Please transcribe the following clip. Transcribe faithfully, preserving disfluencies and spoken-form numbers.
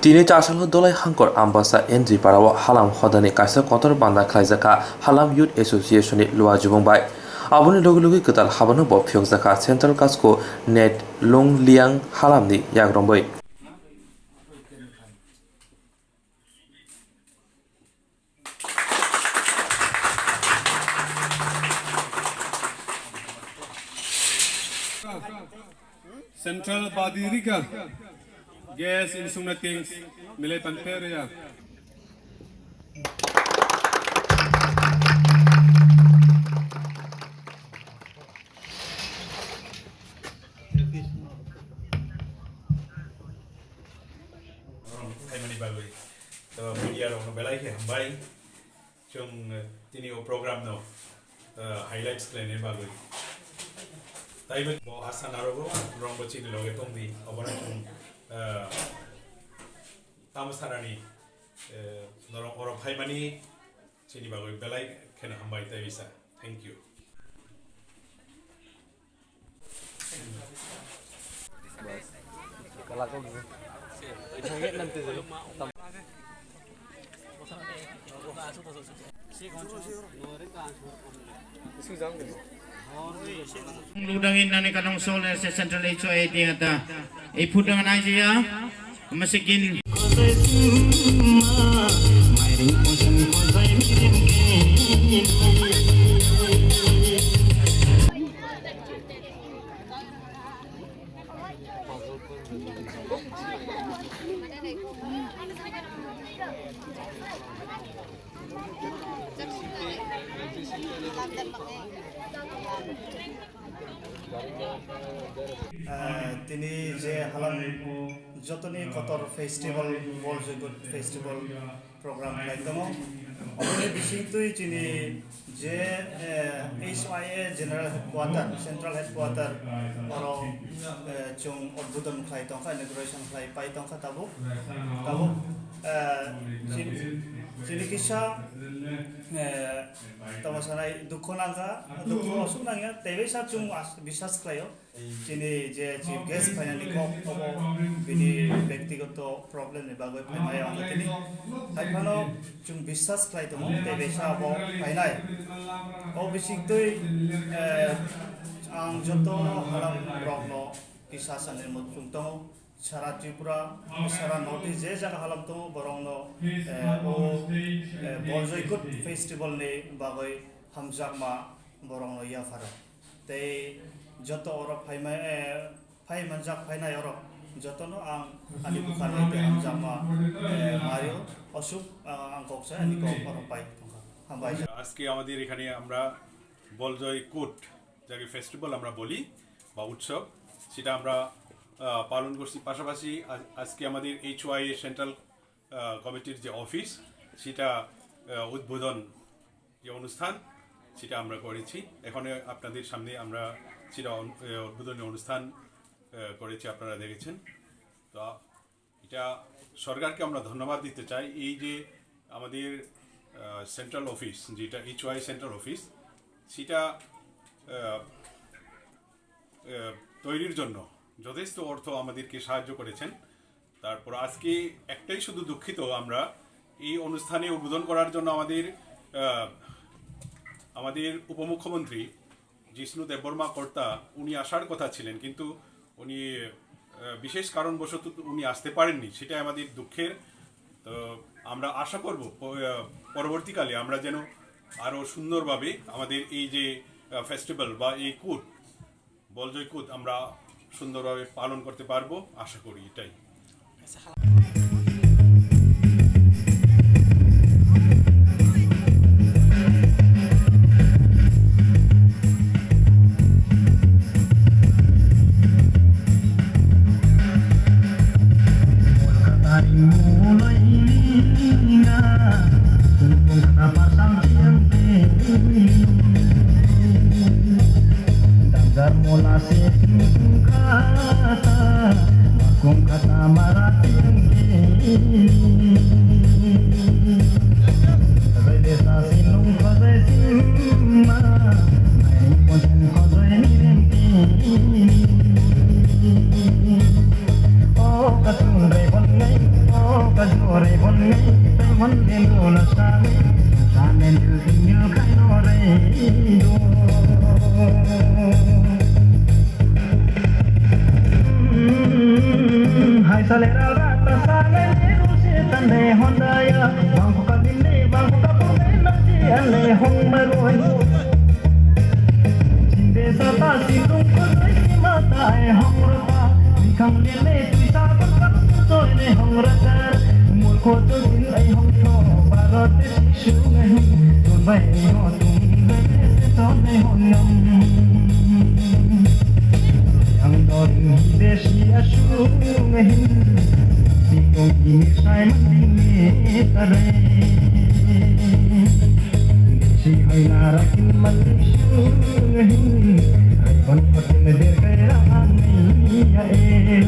Tini Chasalo Dolai Hangkor Ambasa N G Parao Halam Hodani kaisa kotor banda khlaijakha Halam Youth Association ni Luajubung bai. Aboni logi logi kwtal habano bo phiyokjakha Central Kasko Net Lungliang Halam ni yagromwi. Central Badirika Gas Insungna Things Milai Panperia. Khaimani bagwi. To media rokno belai khe hambai. Chwng, eh, tini o program no, eh, highlights khlainai bagwi. Taibo bo asa narogo, norokbo chini loge tongdi, obono chwng, eh, tamo sanani, eh, norok oro phaimani chini bagwi belai kheno hambai tei bisa. Thank you. Ludang in nani kanong sol se Central H Y A dia ta. Iphudang nai jia. Masikin. Ah, tini je halam jotoni kotor festival, Bol Joikot festival program khlai tongo. Oboni bisingtwi chini je, eh, H Y A General Headquarter, Central Headquarter, oro, eh, chwng udbodon khlai tongkha, inauguration khlai pai tongkha tabuk. Tabuk, eh, chini, chini kisa, eh, tamo sanai dukho nangkha, dukho osuk nangya, tei bai sa chwng as-, biswas khlaio. Chini je chief guest phainani kok obo bini bektigoto problem ni bagwi phaimaya wngkha tini. Haiphano chwng biswas khlai tongo tei besa abo phainai. O bisingtwi, eh, ang joto halam rokno kisa sanwi muchung tongo. Sara Tripura, sara North East je jaga halam tongo borokno, eh, o, eh, Bol Joikot festival ni bagwi hamjakma borokno yapharo. Tei joto oro phaima, eh, phai manjak phainai oro jotono ang ani bwkhani tei hamjakma, eh, mario osuk, ah, ang kok sai ani kok oro pai tongkha. Hambai. আজকে আমাদের এখানে আমরা বলজয় কোট, যাকে ফেস্টিভ্যাল আমরা বলি বা উৎসব, সেটা আমরা, আহ, পালন করছি। পাশাপাশি আজ-, আজকে আমাদের এইচ ওয়াই এ সেন্ট্রাল, আহ, কমিটির যে অফিস, সেটা, আহ, উদ্বোধন যে অনুষ্ঠান, সেটা আমরা করেছি। এখানে আপনাদের সামনে আমরা সেটা অন-, এ, উদ্বোধনী অনুষ্ঠান, এ, করেছি, আপনারা দেখেছেন। তো এটা সরকারকে আমরা ধন্যবাদ দিতে চাই, এই যে আমাদের, আহ, সেন্ট্রাল অফিস, যেটা এইচ ওয়াই সেন্ট্রাল অফিস, সেটা, আহ, আহ, তৈরির জন্য যথেষ্ট অর্থ আমাদেরকে সাহায্য করেছেন। তারপর আজকে একটাই শুধু দুঃখিত আমরা, এই অনুষ্ঠানে উদ্বোধন করার জন্য আমাদের, আহ, আমাদের উপমুখ্যমন্ত্রী জিষ্ণু দেববর্মা কর্তা উনি আসার কথা ছিলেন, কিন্তু উনি, আহ, বিশেষ কারণবশত উনি আসতে পারেননি, সেটাই আমাদের দুঃখের। তো আমরা আশা করব প-, আহ, পরবর্তীকালে আমরা যেন আরও সুন্দরভাবে আমাদের এই যে, আহ, ফেস্টিভ্যাল বা এই কোট বলজয় কোট আমরা সুন্দরভাবে পালন করতে পারবো, আশা করি এটাই। Danjar mola se kungkata, kungkata mara tinggi. Rede sa silung khojai simma, nai pochen khojai mirim tini. O katun re bonnai, o Hai salera rata sale ne ruse tande hondaya. Bangko kalinde, bangko kapurne nasi ale hong maroi. Chinde sata sindung ko doi mata ai hong rata. Bikang lele tui sabar kalu ko doi ne hong rata. Murko to sin ai hong tho, barot te shishu ngahi. Don bai ho tum le se ton ne hong yam. Ang doring hi deshi asung hin, sikong ini sai manding ni tare. Deshi hai narakin manding sung hin, hai bon patin der kai rang ni ya el.